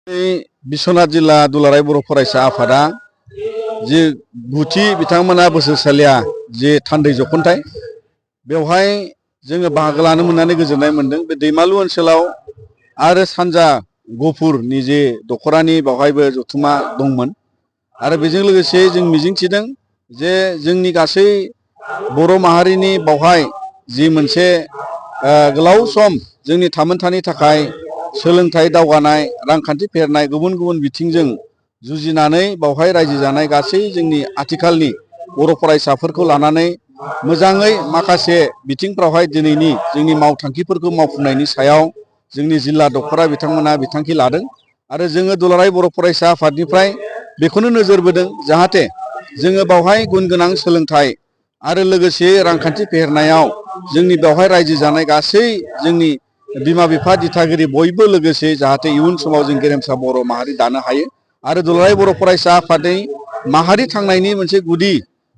बिश्वनाथ जिल्ला दुलाराय बर' फरायसा आफादा जे गुथि बिथांमोना बोसोरसालिया जे थान्दै जख'न्थाय बेवहाय जोङो बाहागो लानो मोननानै गोजोननाय मोनदों। बे दैमालु ओनसोलाव आरो सानजा गफुरनि जे दख'रानि बेवहायबो जथुमा दंमोन आरो बेजों लोगोसे जों मिजिंथिदों जे जोंनि गासै बर' माहारिनि बावहाय जि मोनसे गोलाव सम जोंनि थामोनथानि थाखाय सोलोंथाइ दावगानाय रांखान्थि फेहेरनाय गुबुन गुबुन बिथिंजों जुजिनानै बावहाय रायजो जानाय गासै जोंनि आथिखालनि बर' फरायसाफोरखौ लानानै मोजाङै माखासे बिथिंफ्रावहाय दिनैनि जोंनि मावथांखिफोरखौ मावफुंनायनि सायाव जोंनि जिल्ला दखरा बिथांमोना बिथांखि लादों आरो जोङो दुलाराय बर' फरायसा आफादनिफ्राय बेखौनो नोजोर बोदों जाहाथे जोङो बावहाय गुन गोनां सोलोंथाइ आरो लोगोसे रांखान्थि फेहेरनायाव जोंनि बेवहाय रायजो जानाय गासै जोंनि बिमा बिफा दिथागिरि बयबो लोगोसे जाहाथे इयुन समाव जों गेरेमसा बर' माहारि दानो हायो आरो दुलाराय बर' फरायसा आफादनि माहारि थांनायनि मोनसे गुदि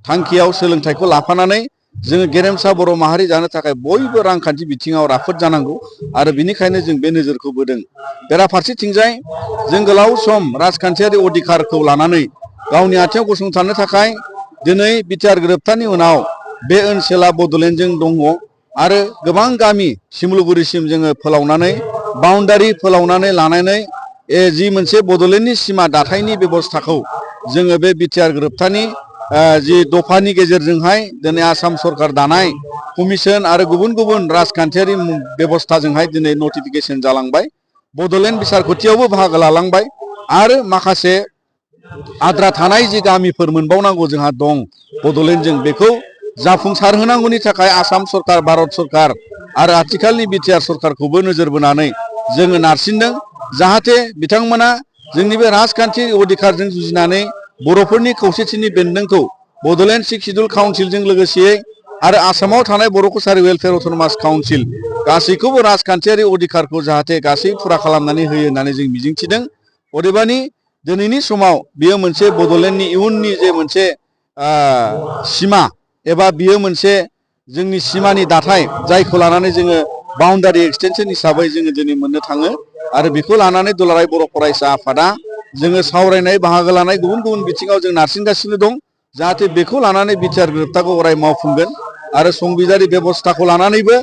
थांखियाव सोलोंथाइखौ लाफानानै जोङो गेरेमसा बर' माहारि जानो थाखाय बयबो रांखान्थि बिथिङाव राफोद जानांगौ आरो बिनिखायनो जों बे नोजोरखौ बोदों। बेराफारसेथिंजाय जों गोलाव सम राजखान्थियारि अधिकारखौ लानानै गावनि आथिङाव गसंथानो थाखाय दिनै बिटिआर गोरोबथानि उनाव बे ओनसोला बड'लेण्डजों दङ आरो गोबां गामि सिमलुगुरिसिम जोङो फोलावनानै बाउन्डारि फोलावनानै लानानै जि मोनसे बड'लेण्डनि सिमा दाथायनि बेबस्थाखौ जोङो बे बिटिआर गोरोबथानि जि दफानि गेजेरजोंहाय दिनै आसाम सरकार दानाय कमिसन आरो गुबुन गुबुन राजखान्थियारि बेबस्थाजोंहाय दिनै नटिफिकेसन जालांबाय बड'लेण्ड बिसारखथियावबो बाहागो लालांबाय आरो माखासे आद्रा थानाय जि गामिफोर मोनबावनांगौ जोंहा दं बड'लेण्डजों बेखौ जाफुंसार होनांगौनि थाखाय आसाम सरकार भारत सरकार आरो आथिखालनि बिटिआर सरकारखौबो नोजोर बोनानै जोङो नारसिनदों जाहाथे बिथांमोना जोंनि बे राजखान्थि अधिकारजों जुजिनानै बर'फोरनि खौसेथिनि बेन्दोंखौ बड'लेण्ड सिक्स सिडिउल काउन्सिलजों लोगोसे आरो आसामाव थानाय बर' कसारि वेलफेयार अट'नमास काउन्सिल गासैखौबो राजखान्थियारि अधिकारखौ जाहाथे गासै फुरा खालामनानै होयो होननानै जों मिजिंथिदों। अदेबानि दिनैनि समाव बियो मोनसे बड'लेण्डनि इयुननि जे मोनसे सिमा एबा बियो मोनसे जोंनि सिमानि दाथाय जायखौ लानानै जोङो बाउन्डारि एक्सटेनसन हिसाबै जोङो दिनै मोननो थाङो आरो बेखौ लानानै दुलाराय बर' फरायसा आफादा जोङो सावरायनाय बाहागो लानाय गुबुन गुबुन बिथिङाव जों नारसिनगासिनो दं जाहाथे बेखौ लानानै बिटिआर गोरोबथाखौ अराय मावफुंगोन आरो संबिजिरारि बेबस्थाखौ लानानैबो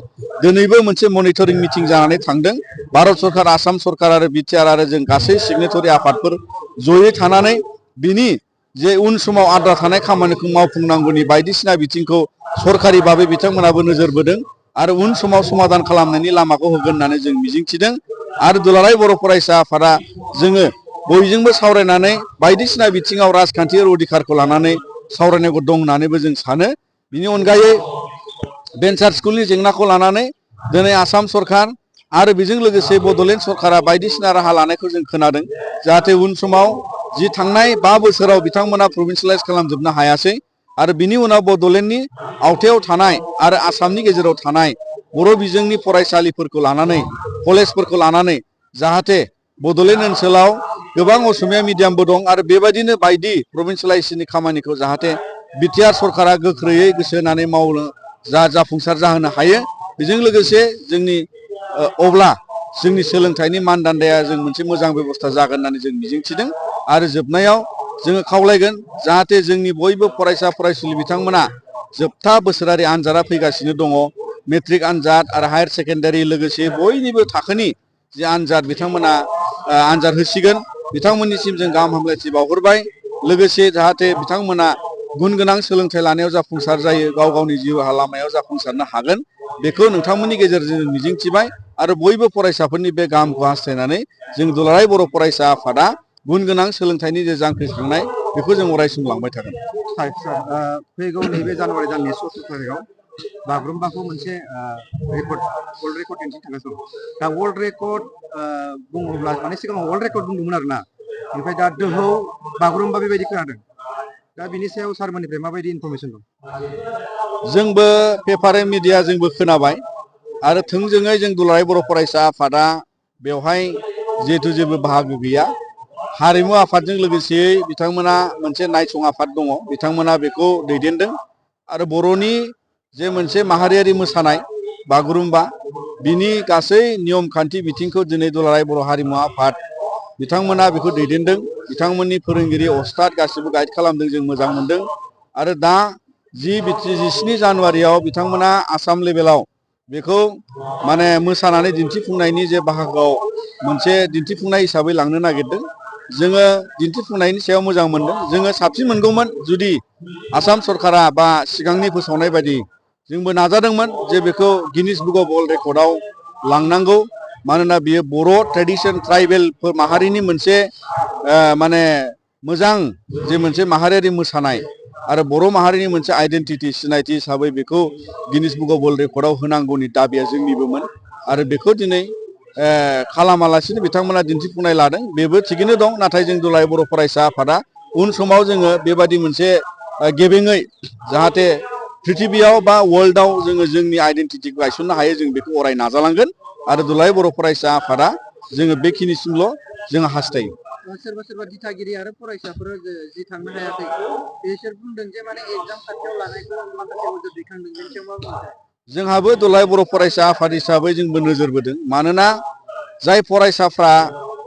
दिनैबो मोनसे मनिटरिं मिटिं जानानै थांदों भारत सरकार आसाम सरकार आरो बिटिआर आरो जों गासै सिगनेटरि आफादफोर जयै थानानै बिनि जे उन समाव आद्रा थानाय खामानिखौ मावफुंनांगौनि बायदिसिना बिथिंखौ सरकारि भाबै बिथांमोनाबो नोजोर बोदों आरो उन समाव समाधान खालामनायनि लामाखौ होगोन होननानै जों मिजिंथिदों आरो दुलाराय बर' फरायसा आफादा जोङो बयजोंबो सावरायनानै बायदिसिना बिथिङाव राजखान्थियारि अधिकारखौ लानानै सावरायनांगौ दं होननानैबो जों सानो। बिनि अनगायै भेन्सार स्कुलनि जेंनाखौ लानानै दिनै आसाम सरकार आरो बेजों लोगोसे बड'लेण्ड सरकारा बायदिसिना राहा लानायखौ जों खोनादों जाहाथे उन समाव जि थांनाय 5 बोसोराव बिथांमोना प्रभिन्सियेलाइज खालामजोबनो हायासै आरो बिनि उनाव बड'लेण्डनि आवथायाव थानाय आरो आसामनि गेजेराव थानाय बर' बिजोंनि फरायसालिफोरखौ लानानै कलेजफोरखौ लानानै जाहाथे बड'लेण्ड ओनसोलाव गोबां असमिया मिडियामबो दं आरो बेबायदिनो बायदि प्रभिन्सियेलाइजेसननि खामानिखौ जाहाथे बिटिआर सरकारा गोख्रैयै गोसो होनानै मावनो जाफुंसार जाहोनो हायो बेजों लोगोसे जोंनि अब्ला जोंनि सोलोंथाइनि मानदान्दाया जों मोनसे मोजां बेबस्था जागोन होननानै जों मिजिंथिदों आरो जोबनायाव जोङो खावलायगोन जाहाथे जोंनि बयबो फरायसा फरायसुलि बिथांमोना जोबथा बोसोरारि आनजादा फैगासिनो दङ मेट्रिक आनजाद आरो हायार सेकेन्डारि लोगोसे बयनिबो थाखोनि जे आनजाद बिथांमोना आनजाद होसिगोन बिथांमोननिसिम जों गाहाम हामलायथि बावहरबाय लोगोसे जाहाथे बिथांमोना गुन गोनां सोलोंथाइ लानायाव जाफुंसार जायो गाव गावनि जिउ राहा लामायाव जाफुंसारनो हागोन बेखौ नोंथांमोननि गेजेरजों जों मिजिंथिबाय आरो बयबो फरायसाफोरनि बे गाहामखौ हास्थायनानै जों दुलाराय बर' फरायसा आफादा गुन गोनां सोलोंथाइनि जे जांख्रिखांनाय बेखौ जों अरायसम लांबाय थागोन। फैगौ नैबे जानुवारि दाननि 14 थारिखआव बागुरुम्बाखौ मोनसे वर्ल्ड रेकर्ड दिन्थिनो थांगासिनो दं दा वर्ल्ड रेकर्ड बुङोब्ला माने सिगाङाव वर्ल्ड रेकर्ड बुंदोंमोन आरोना ओमफ्राय दा दोहौ बागुरुम्बा बेबायदि खोनादों दा बिनि सायाव सारमोननिफ्राय माबायदि इनफरमेसन दं? जोंबो पेपार एन्ड मिडिया जोंबो खोनाबाय आरो थोंजोङै जों दुलाराय बर' फरायसा आफादा बेवहाय जिहेथु जेबो बाहागो गैया हारिमु आफादजों लोगोसेयै बिथांमोना मोनसे नायसं आफाद दङ बिथांमोना बेखौ दैदेनदों आरो बर'नि जे मोनसे माहारियारि मोसानाय बागुरुम्बा बिनि गासै नियम खान्थि बिथिंखौ दिनै दुलाराय बर' हारिमु आफाद बिथांमोना बेखौ दैदेनदों बिथांमोननि फोरोंगिरि अस्ताद गासिबो गाइड खालामदों जों मोजां मोनदों आरो दा 17 जानुवारियाव बिथांमोना आसाम लेभेलाव बेखौ माने मोसानानै दिन्थिफुंनायनि जे बाहागोआव मोनसे दिन्थिफुंनाय हिसाबै लांनो नागिरदों जोङो दिन्थिफुंनायनि सायाव मोजां मोनदों जोङो साबसिन मोनगौमोन जुदि आसाम सरकारा बा सिगांनि फोसावनाय बायदि जोंबो नाजादोंमोन जे बेखौ गिनिस बुक अफ वर्ल्ड रेकर्डआव लांनांगौ मानोना बियो बर' ट्रेडिशन ट्राइबेल माहारिनि मोनसे माने मोजां जे मोनसे माहारियारि मोसानाय आरो बर' माहारिनि मोनसे आइडेन्टिटि सिनायथि हिसाबै बेखौ गिनिस बुक अफ वर्ल्ड रेकर्डआव होनांगौनि दाबिया जोंनिबोमोन आरो बेखौ दिनै खालामालासिनो बिथांमोना दिन्थिफुंनाय लादों बेबो थिगैनो दं नाथाय जों दुलाराय बर' फरायसा आफादा उन समाव जोङो बेबायदि मोनसे गेबेङै जाहाथे पृथिबियाव बा वर्ल्डआव जोङो जोंनि आइडेन्टिटिखौ गायसननो हायो जों बेखौ अराय नाजालांगोन आरो दुलाराय बर' फरायसा आफादा जोङो बेखिनिसिमल' जोङो हास्थायो सोरबा सोरबा दिथागिरि आरो फरायसाफोर जि थांनो हायाखै बिसोर बुंदों जे माने एग्जाम खाथियाव लानायखौ माखासे अजद दैखांदों बेनि सायाव मा बुंदों जोंहाबो दुलाराय बर' फरायसा आफाद हिसाबै जोंबो नोजोर बोदों मानोना जाय फरायसाफ्रा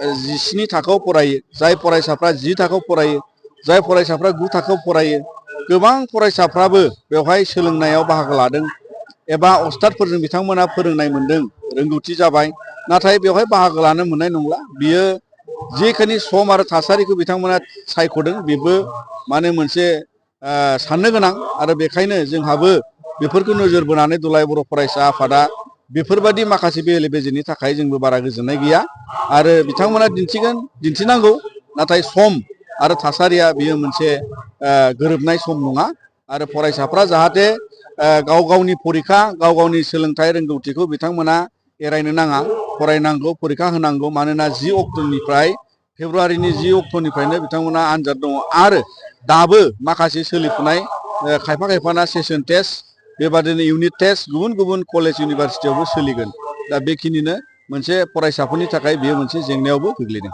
17 थाखोआव फरायो जाय फरायसाफ्रा 10 थाखोआव फरायो जाय फरायसाफ्रा 9 थाखोआव फरायो गोबां फरायसाफ्राबो बेवहाय सोलोंनायाव बाहागो लादों एबा अस्तादफोरजों बिथांमोना फोरोंनाय मोनदों रोंगौथि जाबाय नाथाय बेवहाय बाहागो लानो मोननाय नंला बियो जिखिनि सम आरो थासारिखौ बिथांमोना सायख'दों बेबो माने मोनसे साननो गोनां आरो बेखायनो जोंहाबो बेफोरखौ नोजोर बोनानै दुलाराय बर' फरायसा आफादा बेफोरबायदि माखासे बेले बेजेनि थाखाय जोंबो बारा गोजोननाय गैया आरो बिथांमोना दिन्थिनांगौ नाथाय सम आरो थासारिया बियो मोनसे गोरोबनाय सम नङा आरो फरायसाफ्रा जाहाथे गाव गावनि फरिखा गाव गावनि सोलोंथाइ रोंगौथिखौ बिथांमोना एरायनो नाङा फरायनांगौ फरिखा होनांगौ मानोना 10 अक्ट'निफ्राय फेब्रुवारिनि 10 अक्ट'निफ्रायनो बिथांमोना आनजाद दङ आरो दाबो माखासे सोलिफुनाय खायफा खायफाना सेसन टेस्ट बेबादिनो इउनिट टेस्ट गुबुन गुबुन कलेज इउनिभारसिटियावबो सोलिगोन दा बेखिनिनो मोनसे फरायसाफोरनि थाखाय बेयो मोनसे जेंनायावबो गोग्लैदों